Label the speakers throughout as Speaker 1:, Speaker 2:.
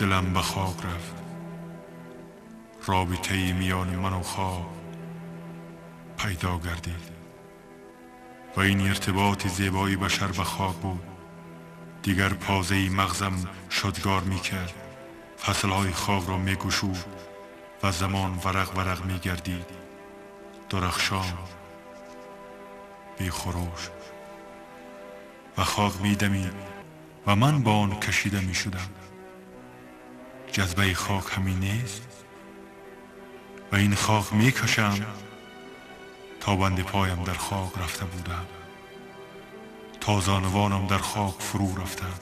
Speaker 1: دلم به خاک رفت. رابطه میان من و خاک پیدا گردید و این ارتباط زیبای بشر به خاک بود. دیگر پازه مغزم شدگار میکرد، فصلهای خاک را میگشود و زمان ورق ورق میگردید، درخشان بی خروش، و خاک میدمید و من با آن کشیده میشدم. جذبه خاک همین نیست و این خاک میکشم تا بند پایم در خاک رفته بودم، تا زانوانم در خاک فرو رفتم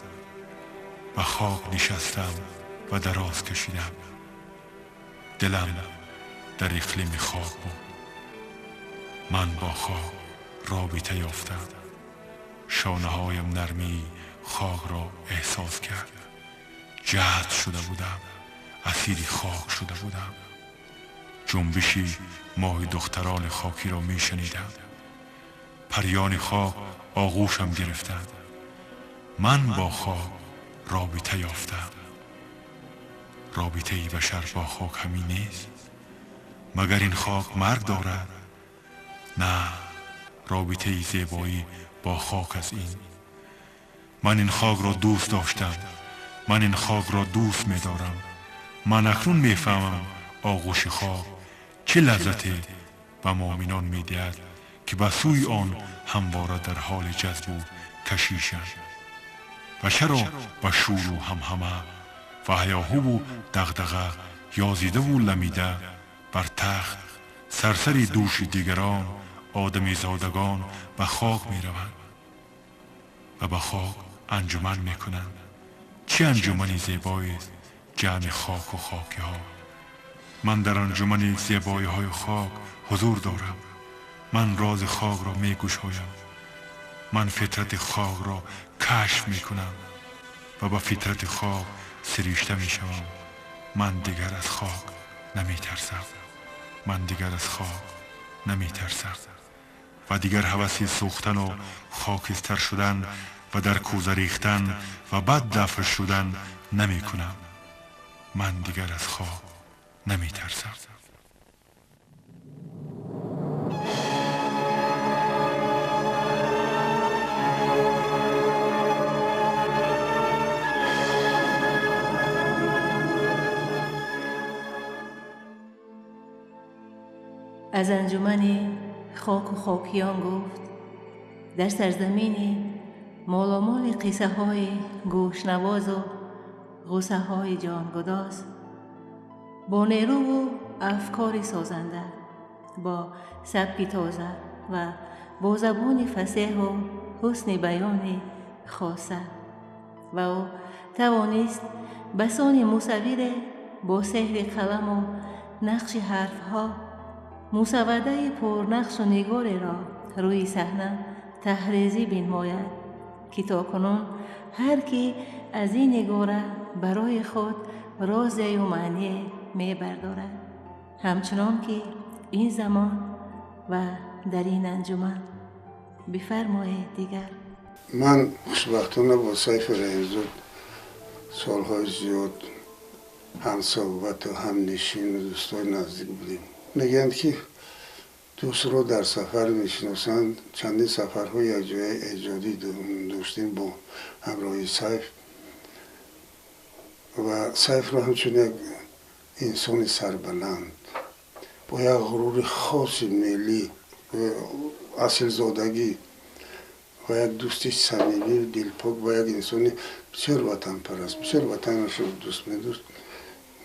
Speaker 1: و خاک نشستم و دراز کشیدم. دلم در اقلیم خاک بود. من با خاک رابطه یافتم. شانه هایم نرمی خاک را احساس کرد. جذب شده بودم، اسیر خاک شده بودم. جنبشی ماه دختران خاکی را می شنیدم. پریان خاک آغوشم گرفتند. من با خاک رابطه یافتم. رابطه بشر با خاک همین نیست؟ مگر این خاک مرگ دارد؟ نه، رابطه زیبایی با خاک از این. من این خاک را دوست داشتم. من این خاک را دوست می دارم. من اکنون می فهمم آغوش خاک چه لذتی به مؤمنان می دهد که به سوی آن همواره در حال جذب و کشیشند. و چرا به شور و همهمه و هیاهو و دغدغه یازیده و لمیده بر تخت سرسری دوش دیگران آدمی زادگان به خاک می روند و به خاک انجمن می کنند. چه انجمنی زیبایی است جمع خاک و خاکی ها. من در انجمن زیبایی های خاک حضور دارم. من راز خاک را می گشایم. من فطرت خاک را کشف می کنم و با فطرت خاک سریشته می شوم. من دیگر از خاک نمی ترسم. من دیگر از خاک نمی ترسم و دیگر هوسی سوختن و خاکستر شدن و در کوزه ریختن و بد دفن شدن نمی کنم. من دیگر از خاک نمی ترسم.
Speaker 2: از انجمن خاک و خاکیان گفت در سرزمین مالامال قصه های گوشنواز و غصه های جانگداز، با نیرو و افکار سازنده، با سبک تازه و با زبان فصیح و حسن بیان خاصه، و او توانست بسان مصور با سحر قلم و نقش حرفها مصوده پرنقش و نگار را روی صحنه تحریزی بنماید که تاکنون هر کی از این نگاره برای خود راز و معنی می بردارد، همچنان که این زمان و در این انجمن. بفرمایید دیگر.
Speaker 3: من خوشبختانه با سیف رحیمزاد سالهای زیاد هم صحبت و هم نشین و دوستای نزدیک بودیم. میگن که دوست رو در سفر میشناسند. چندین سفرهای یک جای ایجادی داشتیم با همراهی سیف و سیف را همچون یک انسان سربلند با یک غرور خاص ملی اصیلزادگی و یک دوست صمیمی و دلپاک و یک انسان بسیار وطن پرست، بسیار وطنش رو دوست می‌داشت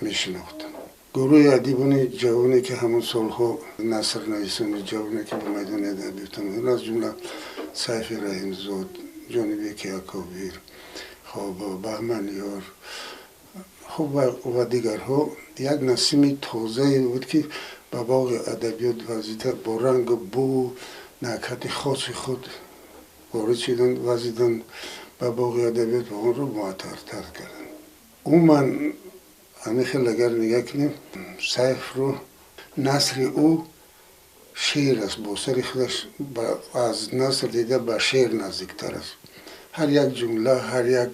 Speaker 3: میشناختم. گروه ادیبان جوانی که همون سالها نثر نویسان جوانی که به میدان ادبیات آمدند، از جمله سیف رحیمزاد، جانبک اکابر، خب بهمنیار، خب و دیگرها، یک نسیم تازه بود که به باغ ادبیات وزیده با رنگ و بو نکهت خاص خود وارد شدند، وزیدند به باغ ادبیات و آن رو معطرتر کردند. او من همین خیلی اگر نگاه کنیم سیف رو نثر او شعر است، با سر خودش از نثر دیده به شعر نزدیکتر است. هر یک جمله، هر یک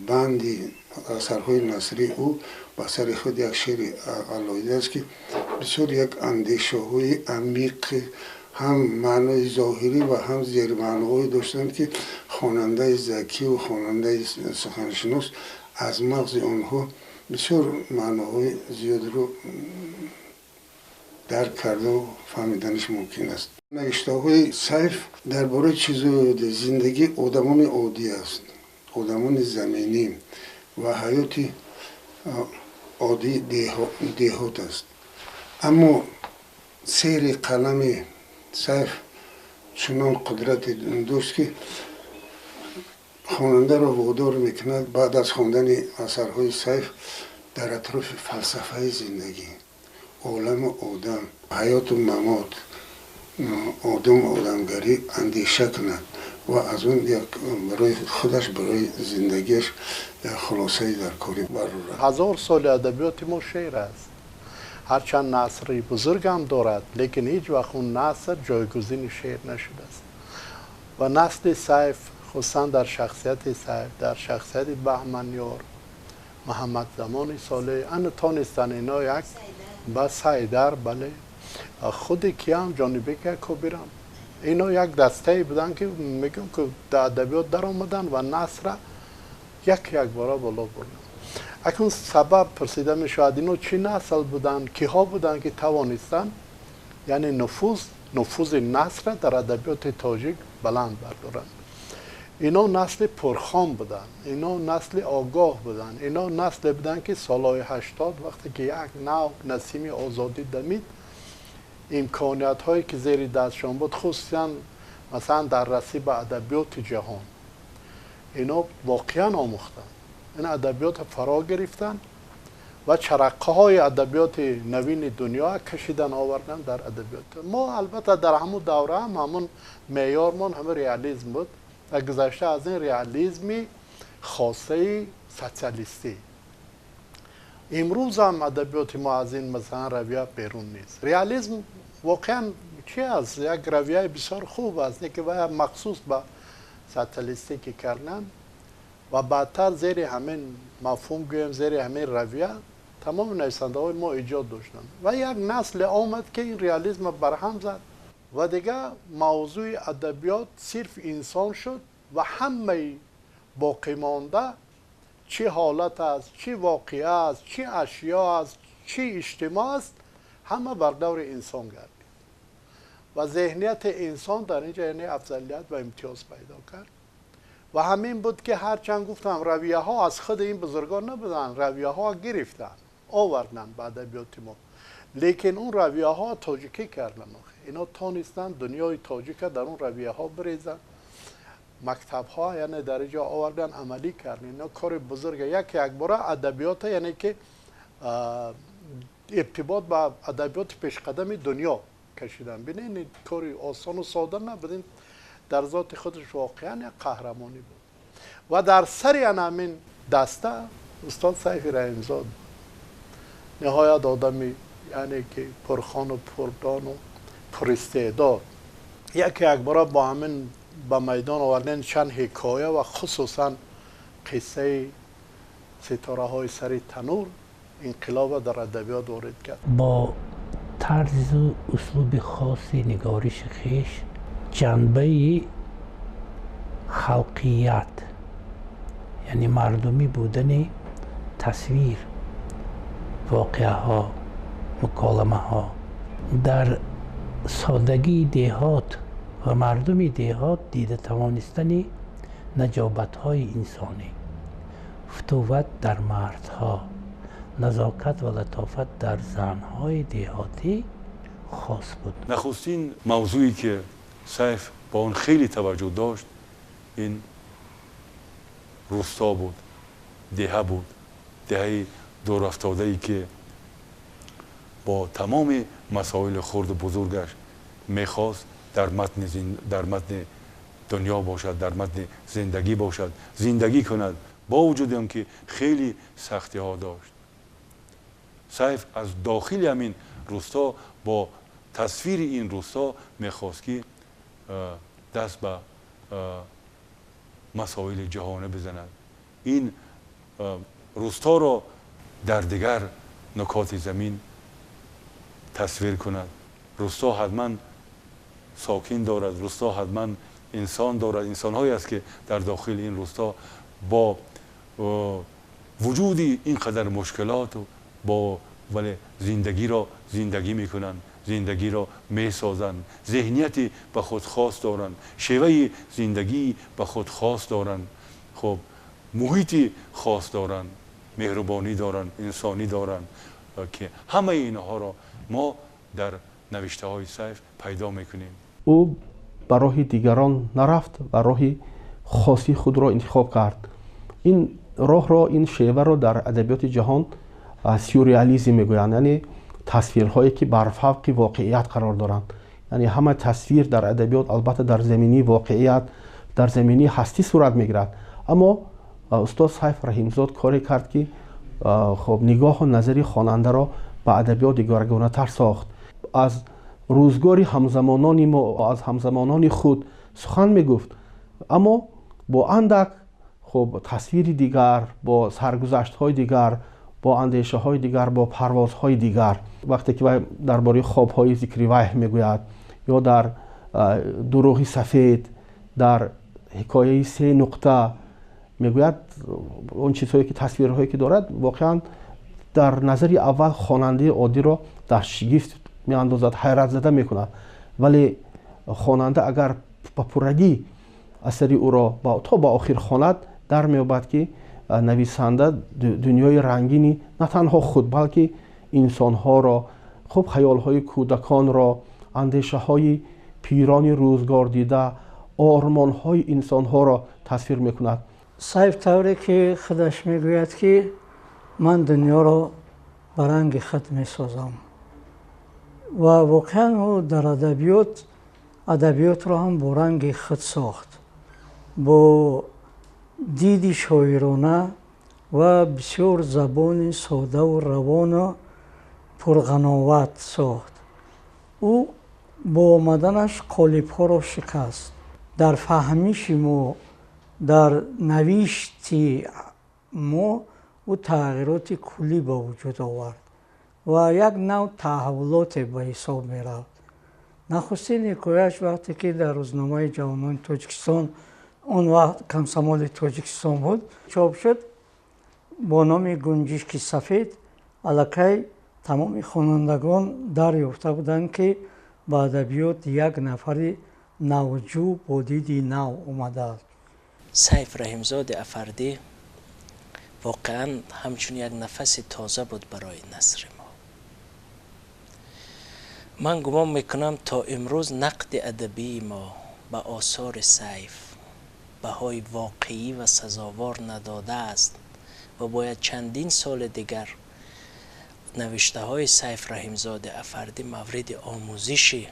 Speaker 3: بندی Асарҳои насрии ӯ ба сари худ як шеъри алоҳида аст, ки бисёр як андешаҳои амиқ, ҳам маънои зоҳирӣ ва ҳам зермаъноҳое доштанд, ки хонандаи закию хонандаи суханшинос аз мағзи онҳо бисёр маъноҳои зиёдро дарк карду фаҳмиданаш мумкин аст. Навиштаҳои Сайф дар бораи чизҳои оддӣ, зиндагии одамони оддӣ аст, одамони заминӣ ва ҳаёти оддии деҳот аст. Аммо сери қалами Сайф чунон қудрате дошт, ки хонандаро водор мекунад баъд аз хондани асарҳои Сайф дар атрофи фалсафаи зиндагӣ, оламу одам, ҳаёту мамот, одаму одамгарӣ андеша кунад ва аз он як барои худаш, барои зиндагиаш як хулосаи даркорӣ барорад.
Speaker 4: 1000 соли адабиёти мо шеър аст. Ҳарчанд насри бузург ҳам дорад, лекин ҳеҷ вақт он наср ҷойгузини шеър нашудааст. Ва насли Сайф, хусусан дар шахсияти Сайф, дар шахсияти Баҳманёр, Муҳаммадзамони Солеҳ, ана тонистанд ино як ба Сайдар, бале, худи киам, Ҷонибек Якобирам, ино як дастае буданд, ки мегӯям, ки дар адабиёт даромаданд ва насра як якбора боло бурданд. Акнун сабаб пурсида мешавад, ино чӣ насл буданд, киҳо буданд, ки тавонистанд, яъне нуфузи насра дар адабиёти тоҷик баланд бардоранд. Ино насли пурхон буданд, ино насли огоҳ буданд, ино насле буданд, ки солҳои 80, вақте ки як нав насими озодӣ дамид, имкониятҳое ки зери дастшон буд, хусусан масалан дар расӣ ба адабиёти ҷаҳон, ино воқеан омӯхтанд, ин адабиётро фаро гирифтанд ва чараққаҳои адабиёти навини дунё кашидан овардан дар адабиёт мо. Албатта, дар ҳамун давра ҳам ҳамун меъёрмон ҳамин реализм буд ва гузашта аз ин реализми хосаи социалистӣ. Имрӯз ҳам адабиёти мо аз ин масалан равия берун нест. Реализм воқеан чи аст? Як равияи бисёр хуб аст, не ки вая махсус ба социалистӣ ки кардан ва баъдтар зери ҳамин мафҳум, гӯем, зери ҳамин равия тамоми нависандаҳои мо эҷод доштанд. Ва як насле омад, ки ин реализмро барҳам зад ва дигар мавзӯи адабиёт сирф инсон шуд ва ҳамаи боқимонда, чӣ ҳолат аст, чӣ воқеа аст, чӣ ашё аст, чӣ иҷтимоъ аст, ҳама бар даври инсон гардид ва зеҳнияти инсон дар инҷа, яъне, афзалият ва имтиёз пайдо кард. Ва ҳамин буд, ки ҳарчанд гуфтам, равияҳо аз худи ин бузургон набуданд, равияҳо гирифтанд, оварданд ба адабиёти мо, лекин он равияҳо тоҷикӣ карданд. Ино тонистанд дунёи тоҷика дар он равияҳо бирезанд, мактабҳо, яъне, дар инҷо овардан, амалӣ карданд. Ино кори бузурга, як якбора адабиёта, яъне ки иртибот ба адабиёти пешқадами дунё кашидан. Бинед, кори осону сода набуд, ин дар зоти худаш воқеан як қаҳрамонӣ буд. Ва дар сари ана ҳамин даста устод Сайфи Раҳимзод буд, ниҳоят одами, яъне ки, пурхону пурдону пуристеъдод. Яке якбора бо ҳамин ба майдон овардани чанд ҳикоя ва хусусан қиссаи «Ситораҳои сари танур» инқилоба дар адабиёт ворид кард.
Speaker 5: Бо тарзу услуби хоси нигориши хеш ҷанбаи халқият, яъне мардумӣ будани тасвир, воқеаҳо, муколамаҳо, дар содагии деҳот ва мардуми деҳот дида тавонистани наҷобатҳои инсонӣ, футувват дар мардҳо, назокат ва латофат дар занҳои деҳотӣ хос буд.
Speaker 1: Нахустин мавзӯе ки Сайф ба он хеле таваҷҷӯҳ дошт, ин рӯсто буд, деҳа буд, деҳаи дурафтодае, ки бо тамоми масоили хурду бузургаш мехост дар матни дунё бошад, дар матни зиндагӣ бошад, зиндагӣ кунад. Бо вуҷуди он ки хеле сахтиҳо дошт, Сайф аз дохили ҳамин рӯсто, бо тасвири ин рӯсто мехост, ки даст ба масоили ҷаҳонӣ бизанад. Ин Русторо дар дигар нукоти замин тасвир кунад. Русто ҳатман сокин дорад, русто ҳатман инсон дорад, инсонҳое аст, ки дар дохили ин русто бо вуҷуди ин қадар мушкилоту бо вале зиндагиро зиндагӣ мекунанд, зиндагиро месозанд, зеҳнияти ба худ хос доранд, шеваи зиндагии ба худ хос доранд, хуб, муҳити хос доранд, меҳрубонӣ доранд, инсонӣ доранд, ки ҳамаи инҳоро мо дар навиштаҳои Сайф пайдо мекунем.
Speaker 6: Ӯ ба роҳи дигарон нарафт ва роҳи хоси худро интихоб кард. Ин роҳро, ин шеваро дар адабиёти ҷаҳон сюрреализм мегӯянд, яъне тасвирҳое, ки бар фавқи воқеият қарор доранд. Яъне ҳама тасвир дар адабиёт албатта дар заминии воқеият, дар заминии ҳастӣ сурат мегирад, аммо устод Сайф Раҳимзод коре кард, ки хоб нигоҳу назари хонандаро ба адабиёт дигаргунатар сохт. Аз рӯзгори ҳамзамонони мо, аз ҳамзамонони худ сухан мегуфт, аммо бо андак хуб тасвири дигар, бо саргузаштҳои дигар, бо андешаҳои дигар, бо парвозҳои дигар. Вақте ки вай дар бораи хобҳои Зикривайҳ мегӯяд ё дар Дурӯғи сафед, дар ҳикояи Се нуқта мегӯяд, он чизҳое ки тасвирҳое ки дорад, воқеан дар назари аввал хонандаи оддиро дар шигифт меандозад, ҳайратзада мекунад. Вале хонанда агар ба пуррагӣ асари ӯро то ба охир хонад, дар меёбад, ки нависанда дунёи рангини на танҳо худ, балки инсонҳоро, хуб хаёлҳои кӯдаконро, андешаҳои пирони рӯзгордида, ормонҳои инсонҳоро тасвир мекунад.
Speaker 7: Сайф тавре ки худаш мегӯяд, ки ман дунёро ба ранги худ месозам, ва воқеан ӯ дар адабиёт адабиётро ҳам бо ранги худ сохт, бо диди шоирона ва бисёр забони содаву равону пурғановат сохт. Ӯ бо омаданаш қолибҳоро шикаст. Дар фаҳмиши мо, дар навишти мо ӯ тағйироти куллӣ ба вуҷуд овард ва як нав таҳаввулоте ба ҳисоб мерафт. Нахустин ҳикояш вақте ки дар рӯзномаи ҷавонони Тоҷикистон, он вақт Комсомоли Тоҷикистон буд, чоп шуд бо номи Гунҷишки сафед, аллакай тамоми хонандагон дарёфта буданд, ки ба адабиёт як нафари навҷӯ бо диди нав омадааст.
Speaker 8: Сайф Раҳимзоди Афардӣ воқеан ҳамчун як нафаси тоза буд барои насри мо. Ман гумон мекунам, то имрӯз нақди адабии мо ба осори Сайф баҳои воқеӣ ва сазовор надодааст ва бояд чандин соли дигар навиштаҳои Сайф Раҳимзоди Афардӣ мавриди омӯзиши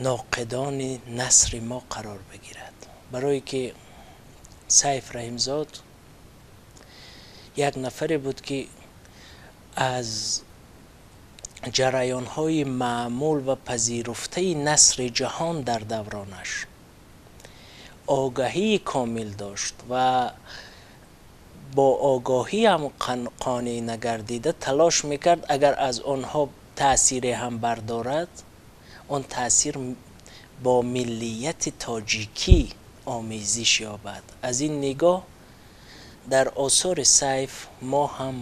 Speaker 8: ноқидони насри мо қарор бигирад, барое ки Сайф Раҳимзод як нафаре буд, ки аз ҷараёнҳои маъмул ва пазируфтаи насри ҷаҳон дар давронаш огаҳии комил дошт ва бо огоҳӣ ҳам қонеъ нагардида, талош мекард, агар аз онҳо таъсире ҳам бардорад, он таъсир бо миллияти тоҷикӣ омезиш ёбад. Аз ин нигоҳ дар осори Сайф мо ҳам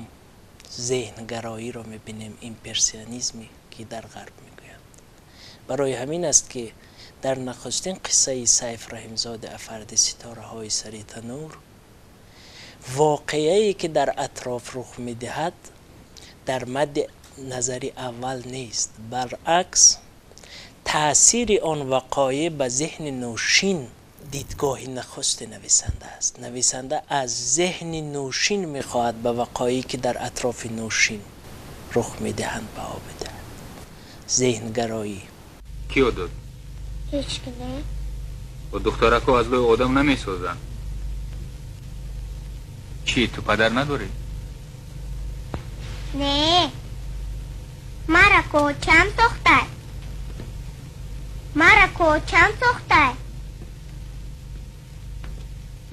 Speaker 8: зеҳнгароиро мебинем, имперсионизме, ки дар ғарб мегӯянд. Барои ҳамин аст, ки дар нахустин қиссаи Сайф Раҳимзоди Афарди, Ситораҳои сари танур, воқеае, ки дар атроф рух медиҳад, дар мадди назари аввал нест, баръакс, таъсири он вақоеъ ба зеҳни нӯшин дидгоҳи нахусти нависанда аст. Нависанда аз зеҳни нӯшин мехоҳад ба вақоеъе, ки дар атрофи нӯшин рух медиҳанд, баҳо бидиҳад. Зеҳнгароӣ.
Speaker 9: Киё дод?
Speaker 10: Ҳечки не.
Speaker 9: О, духтарако аз лои одам намесозанд. Чӣ, ту падар надорӣ?
Speaker 10: Не, мара кочам сохтай, мара кочам сохтай,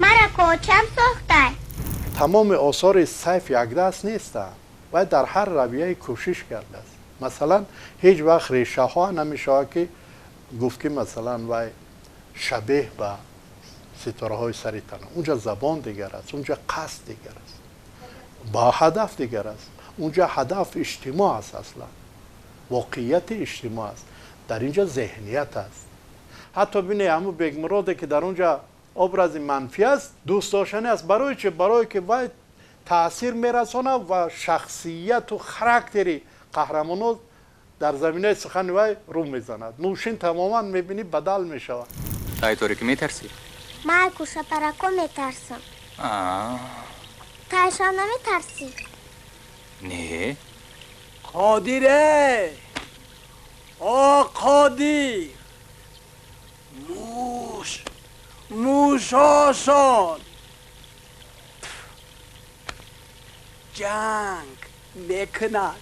Speaker 10: мара кочам сохтай.
Speaker 4: Тамоми осори Сайф якдаст нестанд ва дар ҳар равияе кӯшиш кардааст. Масалан, ҳеҷ вақт решаҳо намешавад ки гуфт ки масалан вай шабеҳ ба ситораҳои сари танур. Унҷа забон дигар аст, унҷа қасд дигар аст, ба ҳадаф дигар аст. Унҷа ҳадаф иҷтимоъ аст, аслан воқеияти иҷтимоъ аст. Дар инҷа зеҳният аст. Ҳатто бинед, ҳамун Бегмуроде ки дар унҷа образи манфӣ аст, дӯстдоштанӣ аст. Барои чи? Барое ки вай таъсир мерасонад ва шахсияту характери қаҳрамонот дар заминаи сухани вай рӯ мезанад. Нӯшин тамоман мебинӣ бадал мешавад.
Speaker 9: Ай торикӣ метарсӣ?
Speaker 10: Ман кӯшапарако метарсам. Тайшон наметарсӣ?
Speaker 9: Не.
Speaker 11: Қодире! О Қодир! Муш! Мушошон! Ҷанг мекунад.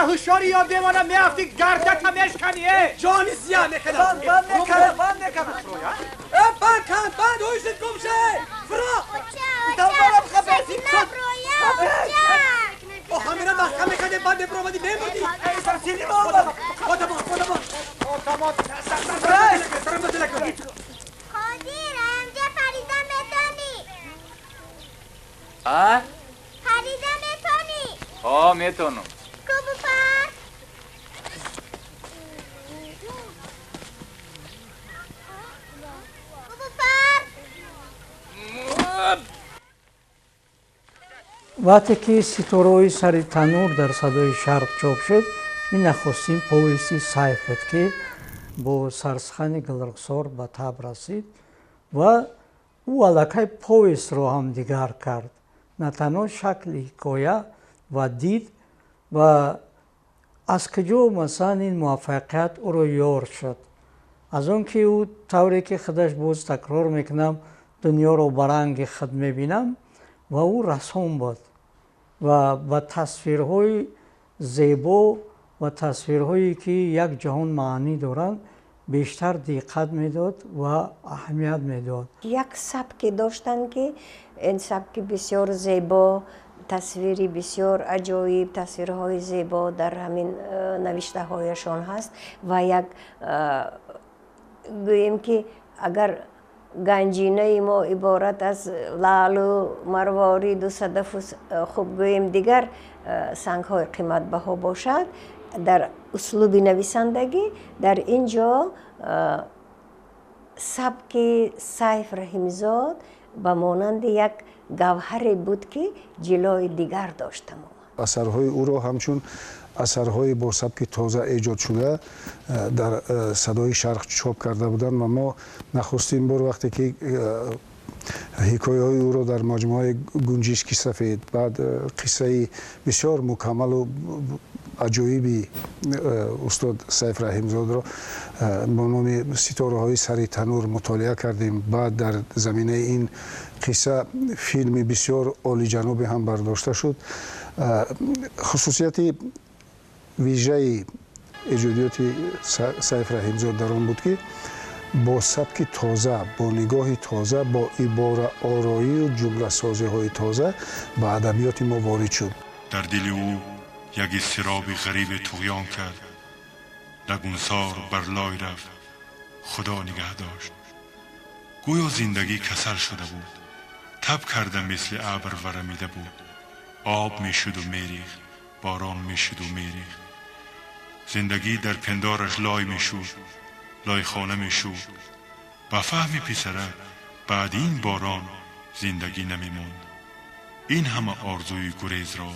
Speaker 12: ҳушёри ё девона меафтӣ, гардата мешканӣ.
Speaker 11: Ҷони зия мекунам. Банд мекунам, банд мекунам. Э, банд кан, банд, ҳушит гум ше. Фуро. О, ҳамина маҳкам мекардем, банд мебуромадӣ, мемурдӣ. Одамон, одамон.
Speaker 12: Одамон.
Speaker 10: Қодир, амҷа парида метонӣ?
Speaker 9: А?
Speaker 10: Парида метонӣ?
Speaker 9: Ҳо, метонам.
Speaker 7: Вақте ки ситораҳои сари танур дар Садои Шарқ чоп шуд, ин нахустин повести Сайф буд, ки бо сарсухани Гулрухсор ба таб расид ва ӯ аллакай повестро ҳам дигар кард. На танҳо шакли ҳикоя ва дид ва аз куҷо масалан ин муваффақият ӯро ёр шуд. Аз он ки ӯ тавре ки худаш боз такрор мекунам, дунёро ба ранги худ мебинам ва ӯ рассом буд ва ба тасвирҳои зебо ва тасвирҳое ки як ҷаҳон маънӣ доранд бештар диққат медод ва аҳамият медод.
Speaker 13: Як сабке доштанд, ки ин сабки бисёр зебо, тасвири бисёр аҷоиб, тасвирҳои зебо дар ҳамин навиштаҳояшон ҳаст ва як гӯем ки агар ганҷинаи мо иборат аз лаълу марвориду садафу хуб гӯем дигар сангҳои қиматбаҳо бошад, дар услуби нависандагӣ дар ин ҷо сабки Сайф Раҳимзод ба монанди як гавҳаре буд, ки ҷилои дигар дошт тамоман.
Speaker 14: Асарҳои ӯро ҳамчун асарҳои бо сабки тоза эҷодшуда дар Садои Шарқ чоп карда буданд ва мо нахустин бор вақте ки ҳикояҳои ӯро дар маҷмӯаи Гунҷишки сафед, баъд қиссаи бисёр мукаммалу аҷоиби устод Сайф Раҳимзодро бо номи Ситораҳои сари танур мутолиа кардем. Баъд дар заминаи ин қисса филми бисёр олиҷанобе ҳам бардошта шуд. Хусусияти вижаи эҷодиёти Сайф Раҳимзод дар он буд, ки бо сабки тоза, бо нигоҳи тоза, бо ибораороию ҷумласозиҳои тоза ба адабиёти мо ворид шуд.
Speaker 1: Дар дили ӯ як изтироби ғарибе туғён кард. Нагунсор бар лой рафт. Худо нигаҳ дошт. Гӯё зиндагӣ касал шуда буд, таб карда мисли абр варамида буд. Об мешуду мерехт, борон мешуду мерехт. Зиндагӣ дар пиндораш лой мешуд, лойхона мешуд. Ба фаҳми писарак баъди ин борон зиндагӣ намемонд. Ин ҳама орзуи гурезро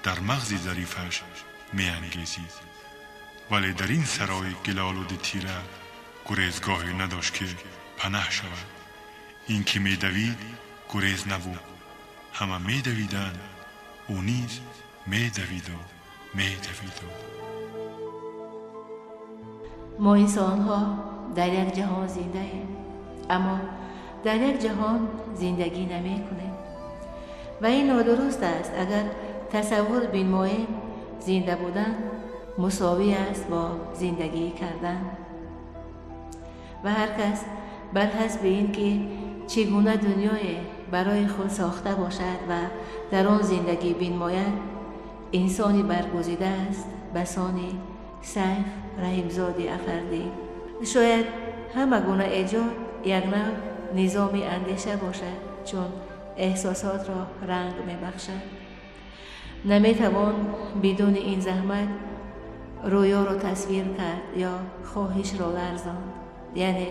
Speaker 1: дар мағзи зарифаш меангезид, вале дар ин сарои гилолуди тира гурезгоҳе надошт, ки панаҳ шавад. Ин ки медавид, гурез набуд. Ҳама медавиданд, ӯ низ медавиду медавиду.
Speaker 2: Мо инсонҳо дар як ҷаҳон зиндаем, аммо дар як ҷаҳон зиндагӣ намекунем. Ва ин нодуруст аст, агар тасаввур бинмоем зинда будан мусовӣ аст бо зиндагӣ кардан. Ва ҳар кас бар ҳасби ин ки чӣ гуна дунёе барои худ сохта бошад ва дар он зиндагӣ бинмояд, инсони баргузида аст ба сони Сайф Раҳимзоди Афардӣ. Шояд ҳама гуна эҷод як нав низоми андеша бошад, чун эҳсосотро ранг мебахшад. Наметавон бидуни ин заҳмат рӯёро тасвир кард ё хоҳишро ларзонд. Яъне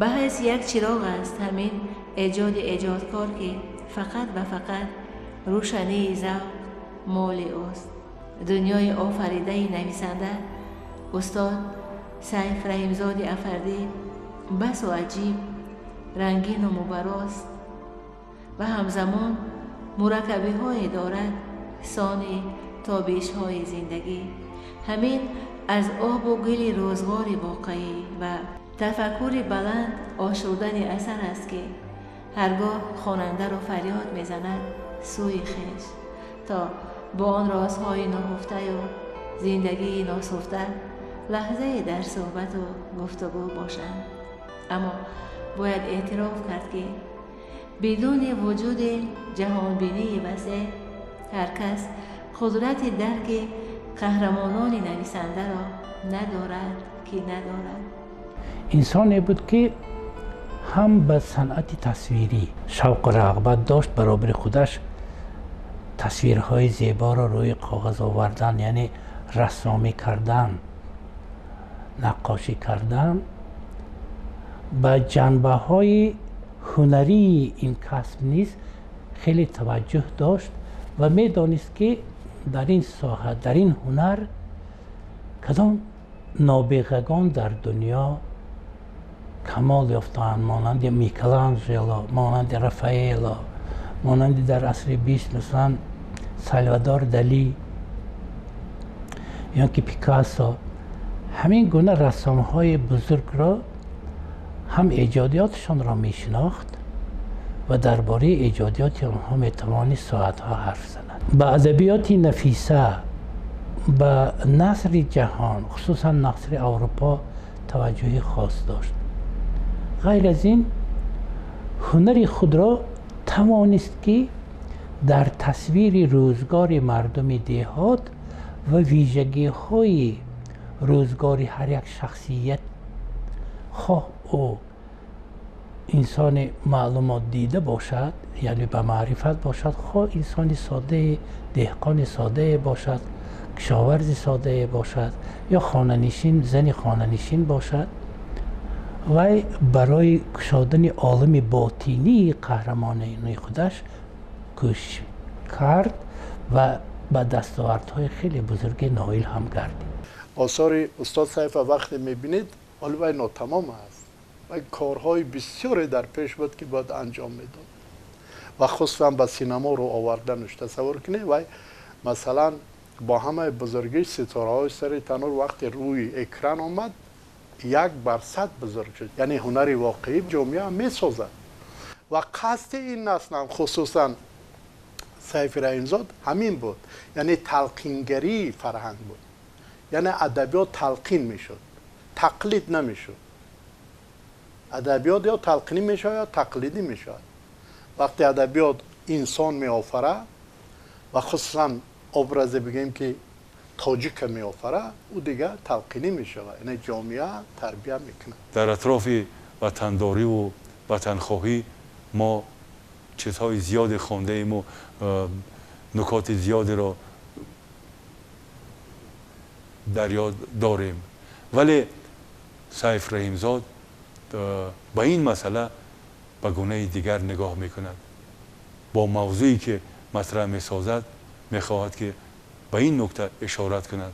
Speaker 2: ба ҳайси як чироғ аст ҳамин эҷоди эҷодкор, ки фақат ва фақат рӯшании завқ моли ӯст. Дунёи офаридаи нависанда устод Сайф Раҳимзоди Афардӣ басо аҷиб, рангину мубаррост ва ҳамзамон мураккабиҳое дорад сони тобишҳои зиндагӣ. Ҳамин аз обу гили рӯзғори воқеӣ ва тафаккури баланд ошурдани асар аст, ки ҳаргоҳ хонандаро фарёд мезанад сӯи хеш, то бо он розҳои ноҳуфтаю зиндагии носуфта лаҳзае дар суҳбату гуфтугӯ бошанд. Аммо бояд эътироф кард, ки бидуни вуҷуди ҷаҳонбинии васеъ ҳар кас қудрати дарки қаҳрамонони нависандаро надорад, ки надорад.
Speaker 5: Инсоне буд, ки ҳам ба санъати тасвирӣ шавқу рағбат дошт, баробари худаш тасвирҳои зеборо рӯи коғаз овардан, яъне рассомӣ кардан, наққошӣ кардан, ба ҷанбаҳои ҳунарии ин касб низ хеле таваҷҷӯҳ дошт ва медонист, ки дар ин соҳа, дар ин ҳунар кадом нобиғагон дар дунё камол ёфтаанд, монанди Микеланҷело, монанди Рафаэло, монанди дар асри 20 масалан Салвадор Дали ё ки Пикассо. Ҳамин гуна рассомҳои бузургро ҳам эҷодиётшонро мешинохт ва дар бораи эҷодиёти онҳо метавонист соатҳо ҳарф занад. Ба адабиёти нафиса, ба насри ҷаҳон, хусусан насри Аврупо таваҷҷӯҳи хос дошт. Ғайр аз ин, ҳунари худро тавонист, ки дар тасвири рӯзгори мардуми деҳот ва вижагиҳои рӯзгори ҳар як шахсият, хоҳ ӯ инсони маълумотдида бошад, яъне ба маърифат бошад, хоҳ инсони соддае, деҳқони соддае бошад, кишоварзи соддае бошад ё хонанишин, зани хонанишин бошад, вай барои кушодани олами ботинии қаҳрамонони худаш кӯшиш кард ва ба дастовардҳои хеле бузурге ноил ҳам гардид.
Speaker 4: Осори устод Сайфа вақте мебинед, ҳоло вай нотамом аст ва корҳои бисёре дар пеш буд, ки бояд анҷом медод ва хусусан ба синамо рӯ оварданаш. Тасаввур кунед, вай масалан бо ҳамаи бузургии ситораҳои сари танур вақте рӯи экран омад, 1 бар 100 бузург шуд. Яъне ҳунари воқеӣ ҷомеа месозад ва қасди ин наслам, хусусан Сайфи Раҳимзод, ҳамин буд, яъне талқингарии фарҳанг буд. Яъне адабиёт талқин мешуд, тақлид намешуд. Адабиёт ё талқинӣ мешавад, ё тақлидӣ мешавад. Вақте адабиёт инсон меофарад ва хусусан образе, бигӯем, ки тоҷика меофарад, ӯ дигар талқинӣ мешавад, яъне ҷомеа тарбия мекунад.
Speaker 1: Дар атрофи ватандориву ватанхоҳӣ мо чизҳои зиёде хондаему нукоти зиёдеро дар ёд дорем, вале Сайф Раҳимзод ба ин масъала ба гунаи дигар нигоҳ мекунад. Бо мавзӯе ки матраҳ месозад, мехоҳад ки ба ин нукта ишорат кунад.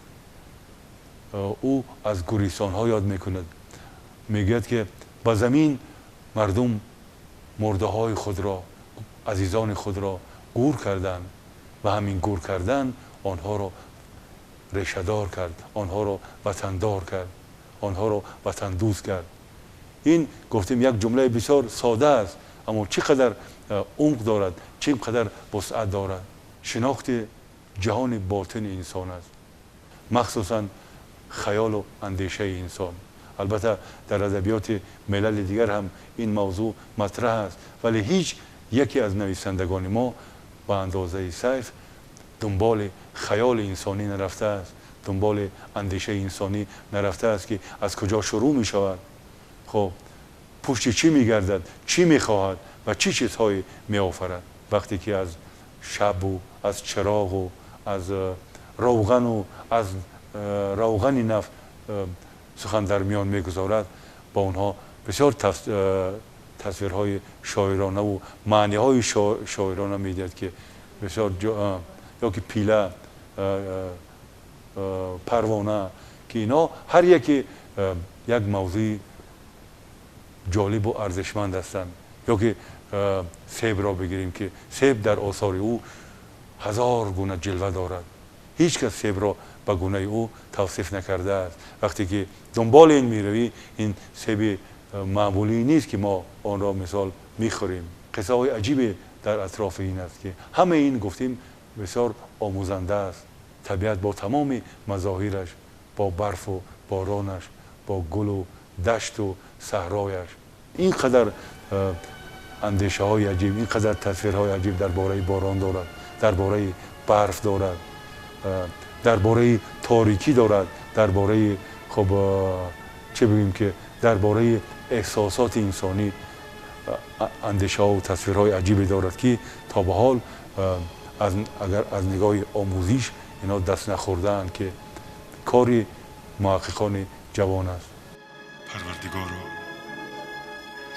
Speaker 1: Ӯ аз гурисонҳо ёд мекунад, мегӯяд, ки ба замин мардум Мурдаҳои худро, азизони худро гур карданд ва ҳамин гур кардан онҳоро решадор кард, онҳоро ватандор кард, онҳоро ватандӯст кард. Ин гуфтем як ҷумлаи бисёр сода аст, аммо чӣ қадар умқ дорад, чӣ қадар вусъат дорад. Шинохти ҷаҳони ботини инсон аст, махсусан хаёлу андешаи инсон. Албатта дар адабиёти милали дигар ҳам ин мавзӯъ матраҳ аст, вале ҳеҷ яке аз нависандагони мо ба андозаи Сайф дунболи хаёли инсонӣ нарафтааст, дунболи андешаи инсонӣ нарафтааст, ки аз куҷо шурӯъ мешавад, хуб пушти чӣ мегардад, чӣ мехоҳад ва чӣ чизҳое меофарад. Вақте ки аз шабу аз чироғу аз равғану аз равғани нафт сухан дар миён мегузорад, ба онҳо бисёр тасвирҳои шоиронаву маъниҳои шоирона медиҳад, ки бисёр ё ки пила, парвона, ки инҳо ҳар яке як мавзӯи ҷолибу арзишманд ҳастанд. Ё ки себро бигирем, ки себ дар осори ӯ ҳазор гуна ҷилва дорад. Ҳеҷ кас себро ба гунаи ӯ тавсиф накардааст. Вақте ки дунболи ин меравӣ, ин себи маъмулӣ нест, ки мо онро мисол мехӯрем. Қиссаҳои аҷибе дар атрофи ин аст, ки ҳамаи ин гуфтем бисёр омӯзанда аст. Табиат бо тамоми мазоҳираш, бо барфу боронаш, бо гулу дашту саҳрояш, ин қадар андешаҳои аҷиб, ин қадар тасвирҳои аҷиб дар бораи борон дорад, дар бораи барф дорад, дар бораи торикӣ дорад, дар бораи хуб чӣ бигӯем, ки дар бораи эҳсосоти инсонӣ андешаҳо тасвирҳои аҷибе дорад, ки то ба ҳол агар аз нигоҳи омӯзиш инҳо даст нахӯрдаанд, ки кори муҳаққиқони ҷавон аст. Парвардигоро,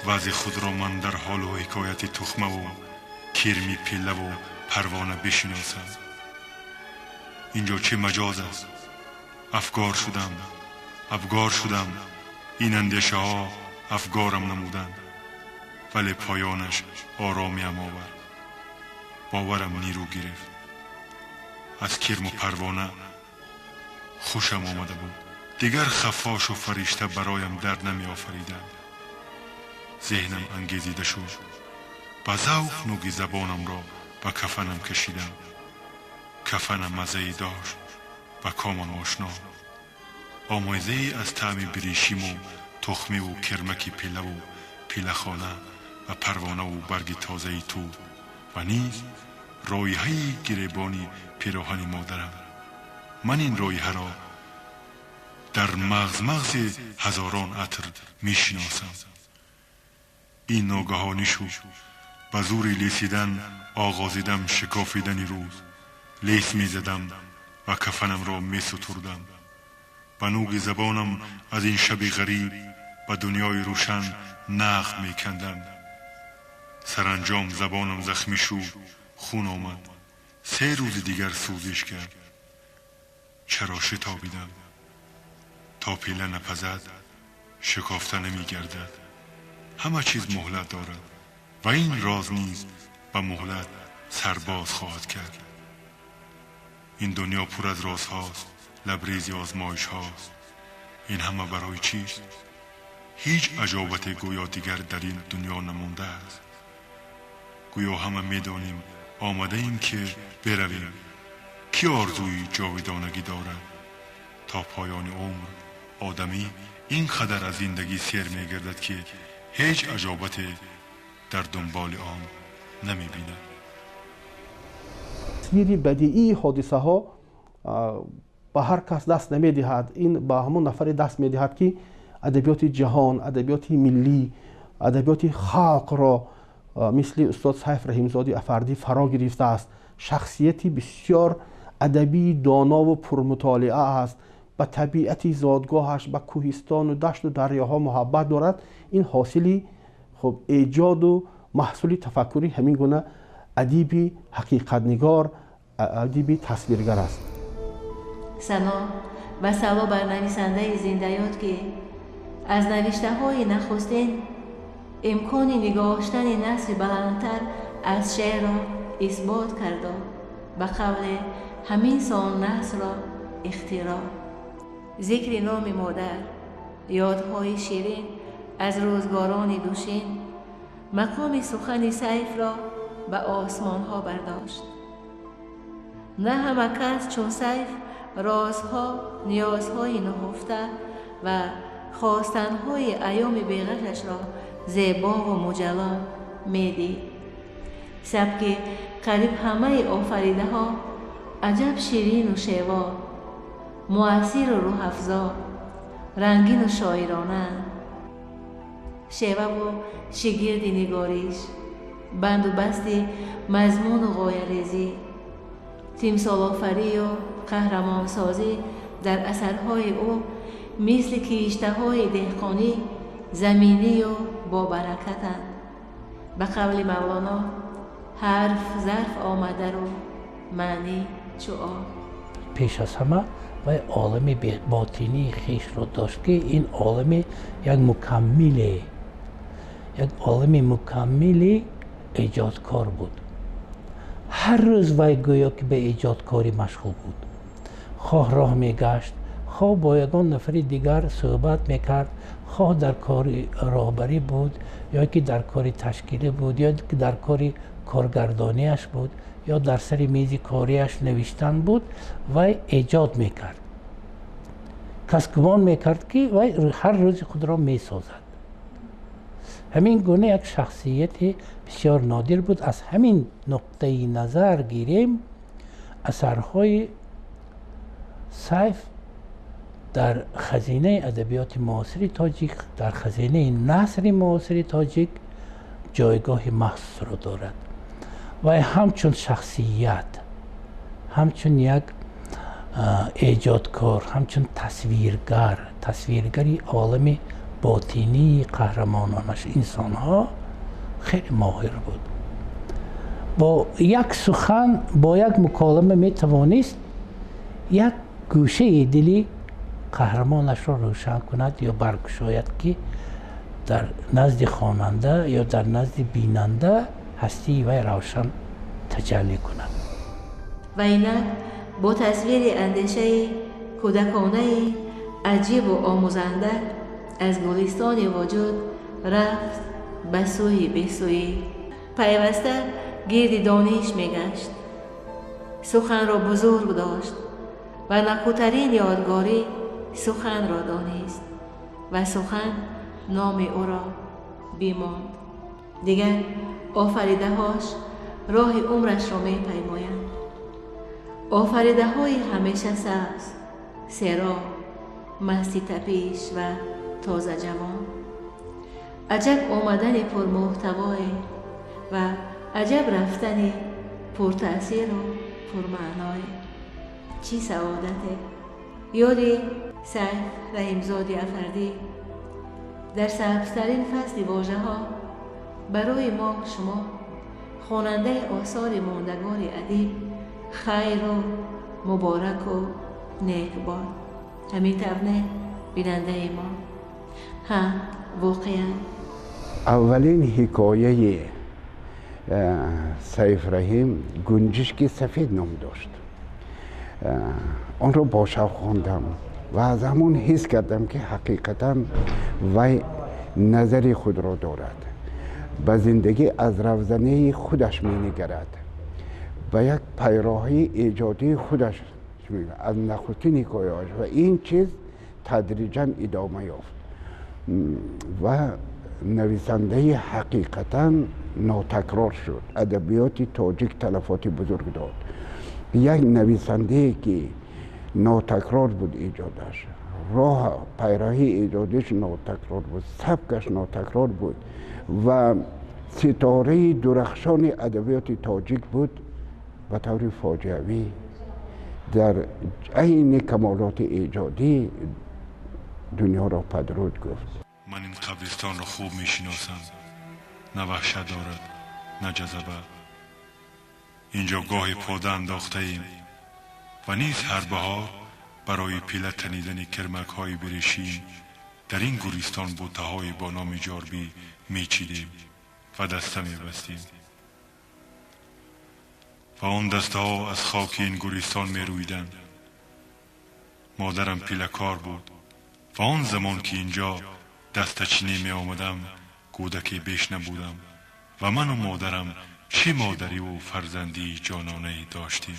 Speaker 1: вазъи худро ман дар ҳолу ҳикояти тухмаву кирми пиллаву парвона бишиносам. Инҷо чӣ маҷоз аст? Афгор шудам, абгор шудам. Ин андешаҳо афгорам намуданд, вале поёнаш оромиам овард. Боварам нирӯ гирифт. Аз кирму парвона хушам омада буд. Дигар хаффошу фаришта бароям дард намеофариданд. Зеҳнам ангезида шуд. Ба завқ нуги забонамро ба кафанам кашидам. Кафанам маззае дошт, ба комам ошно, омезае аз таъми биришиму тухмиву кирмаки пиллаву пиллахона ва парвонаву барги тозаи ту ва низ роиҳаи гиребони пироҳани модарам. Ман ин роиҳаро дар мағзмағзи ҳазорон атр мешиносам. Ин ногаҳонӣ шуд. Ба зури лесидан оғозидам шикофидани рӯз. Лес мезадам ва кафанамро месутурдам. Ба нуги забонам аз ин шаби ғариб ба дунёи рӯшан нағд мекандам. Саранҷом забонам захмӣ шуд, хун омад. 3 рӯзи дигар сӯзиш кард. Чаро шитобидам? То пилла напазад, шикофта намегардад. Ҳама чиз муҳлат дорад ва ин роз низ ба муҳлат сарбоз хоҳад кард. Ин дунё пур аз розҳост, лабрези озмоишҳост. Ин ҳама барои чист? Ҳеҷ аҷобате гӯё дигар дар ин дунё намондааст. Гӯё ҳама медонем омадаем ки биравем. Кӣ орзуи ҷовидонагӣ дорад? То поёни умр одамӣ ин қадар аз зиндагӣ сер мегардад, ки ҳеҷ аҷобате дар дунболи он намебинад.
Speaker 6: Тасвири бадиии ҳодисаҳо ба ҳар кас даст намедиҳад. Ин ба ҳамон нафаре даст медиҳад, ки адабиёти ҷаҳон, адабиёти миллӣ, адабиёти халқро мисли устод Сайф Раҳимзоди Афардӣ фаро гирифтааст. Шахсияти бисёр адабии донову пурмутолиа аст. Ба табиати зодгоҳаш, ба кӯҳистону дашту дарёҳо муҳаббат дорад. Ин ҳосили хуб эҷоду маҳсули тафаккури ҳамин гуна адиби ҳақиқатнигор, адиби тасвиргар аст.
Speaker 2: Сано ва сало бар нависандаи зиндаёт, ки аз навиштаҳои нахустин Имкони нигоштани насри баландтар аз шеърро исбот карду ба қавле ҳамин сон насрро ихтироъ. Зикри номи модар, ёдҳои ширин аз рӯзгорони душин мақоми сухани Сайфро ба осмонҳо бардошт. На ҳама кас чун Сайф розҳо, ниёзҳои нуҳуфта ва хостанҳои айёми беғашашро зебову муҷалло медид. Сабки қариб ҳамаи офаридаҳо аҷаб ширину шево, муассиру рӯҳафзо, рангину шоиронаанд. Шеваву шигирди нигориш, банду басти мазмуну ғоярезӣ, тимсолофарию қаҳрамонсозӣ дар асарҳои ӯ мисли киштаҳои деҳқонӣ заминию бобаракатанд. Ба қавли Мавлоно, ҳарф зарф омадару маънӣ чӯ об.
Speaker 5: Пеш аз ҳама вай олами ботинии хешро дошт, ки ин олами як мукаммиле, як олами мукаммили эҷодкор буд. Ҳар рӯз вай гӯё ки ба эҷодкорӣ машғул буд. Хоҳ роҳ мегашт, хоҳ бо ягон нафари дигар суҳбат мекард, хоҳ дар кори роҳбарӣ буд, ё ки дар кори ташкилӣ буд, ё ки дар кори коргардониаш буд, ё дар сари мизи кориаш навиштан буд, вай эҷод мекард. Кас гумон мекард, ки вай ҳар рӯзи худро месозад. Ҳамин гуна як шахсияти бисёр нодир буд. Аз ҳамин нуқтаи назар гирем, асарҳои Сайф дар хазинаи адабиёти муосири тоҷик, дар хазинаи насри муосири тоҷик ҷойгоҳи махсусро дорад. Вай ҳамчун шахсият, ҳамчун як эҷодкор, ҳамчун тасвиргар, тасвиргари олами ботинии қаҳрамононаш инсонҳо хеле моҳир буд. Бо як сухан, бо як муколама метавонист як гӯшаи дили қаҳрамонашро рӯшан кунад ё баркушояд, ки дар назди хонанда ё дар назди бинанда ҳастии вай равшан таҷаллӣ кунад.
Speaker 2: Ва инак бо тасвири андешаи кӯдаконаи аҷибу омӯзанда аз гулистони вуҷуд рафт ба сӯи бесӯӣ. Пайваста гирди дониш мегашт, суханро бузург дошт ва накӯтарин ёдгорӣ суханро донист ва сухан номи ӯро бимонд. Дигар офаридаҳош роҳи умрашро мепаймоянд. Офаридаҳои ҳамеша сабз, сероб, масти тапиш ва тозаҷавон. Аҷаб омадани пурмуҳтавое ва аҷаб рафтани пуртаъсиру пурмаъное. Чӣ саодате! Ёди Сайф Раҳимзоди Афардӣ дар сабзтарин фасли вожаҳо барои мо шумо хонандаи осори мондагори адиб хайру мубораку нек бод. Ҳамин тавр не, бинандаи мо? Ҳа, воқеан.
Speaker 15: Аввалин ҳикояи Сайф Раҳим «Гунҷишки сафед» ном дошт. Онро бо шавқ хондам ва аз ҳамон ҳис кардам, ки ҳақиқатан вай назари худро дорад, ба зиндагӣ аз равзанаи худаш менигарад, ба як пайроҳии эҷодии худаш аз нахустин ҳикояаш, ва ин чиз тадриҷан идома ёфт ва нависандаи ҳақиқатан нотакрор шуд. Адабиёти тоҷик талафоти бузург дод. Як нависандае, ки нотакрор буд эҷодаш, роҳ пайраҳии эҷодиш нотакрор буд, сабкаш нотакрор буд ва ситораи дурахшони адабиёти тоҷик буд, ба таври фоҷиавӣ дар айни камолоти эҷодӣ дунёро падруд гуфт.
Speaker 1: Ман ин қабристонро хуб мешиносам. На ваҳшат дорад, на ҷазаба. Инҷо гоҳе пода андохтаем ва низ ҳар баҳор барои пила танидани кирмакҳои берешим. дар ин гӯристон бутаҳои бо номи ҷорбӣ мечидем ва даста мебастем ва он дастаҳо аз хоки ин гӯристон мерӯиданд. Модарам пилакор буд ва он замон ки инҷо дастачинӣ меомадам, кӯдаке беш набудам ва ману модарам чӣ модариву фарзандии ҷононае доштем.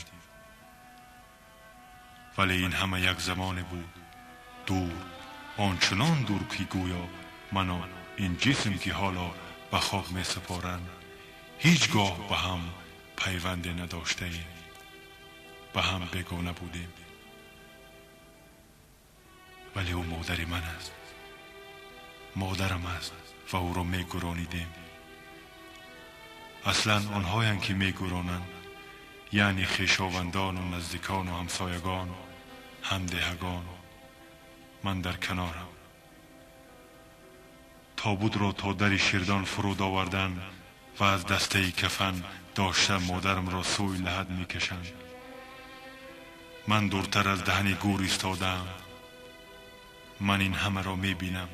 Speaker 1: Вале ин ҳама як замоне буд, дур, ончунон дур, ки гӯё ману ин ҷисм, ки ҳоло ба хок месупоранд, ҳеҷ гоҳ ба ҳам пайванде надоштаем, ба ҳам бегона будем. Вале ӯ модари ман аст, модарам аст ва ӯро мегӯронидем. Аслан онҳоянд, ки мегӯронанд, яъне хешовандону наздикону ҳамсоягон, ҳамдеҳагон. Ман дар канорам. Тобутро то дари ширдон фуруд оварданд ва аз дастаи кафан дошта модарамро сӯи лаҳад мекашанд. Ман дуртар аз даҳани гӯр истодаам. Ман ин ҳамаро мебинам,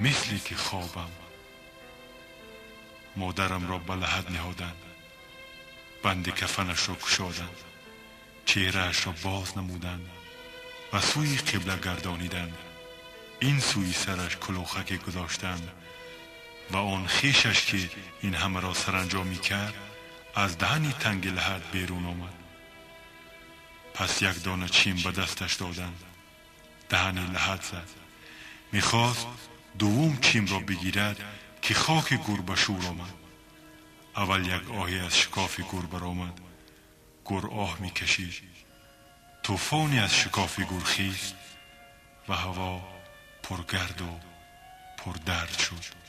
Speaker 1: мисле ки хобам. Модарамро ба лаҳад ниҳоданд, банди кафанашро кушоданд, чеҳраашро боз намуданд ва сӯи қибла гардониданд. Ин сӯи сараш кулохаке гузоштанд ва он хешаш, ки ин ҳамаро саранҷом мекард, аз даҳани танги лаҳад берун омад. Пас як дона чим ба дасташ доданд. Даҳани лаҳад зад. Мехост дуввум чимро бигирад, ки хоки гӯр ба шӯр омад. Аввал як оҳе аз шикофи гӯр баромад. Гӯр оҳ мекашид. Тӯфоне аз шикофи гӯр хист ва ҳаво пургарду пурдард шуд.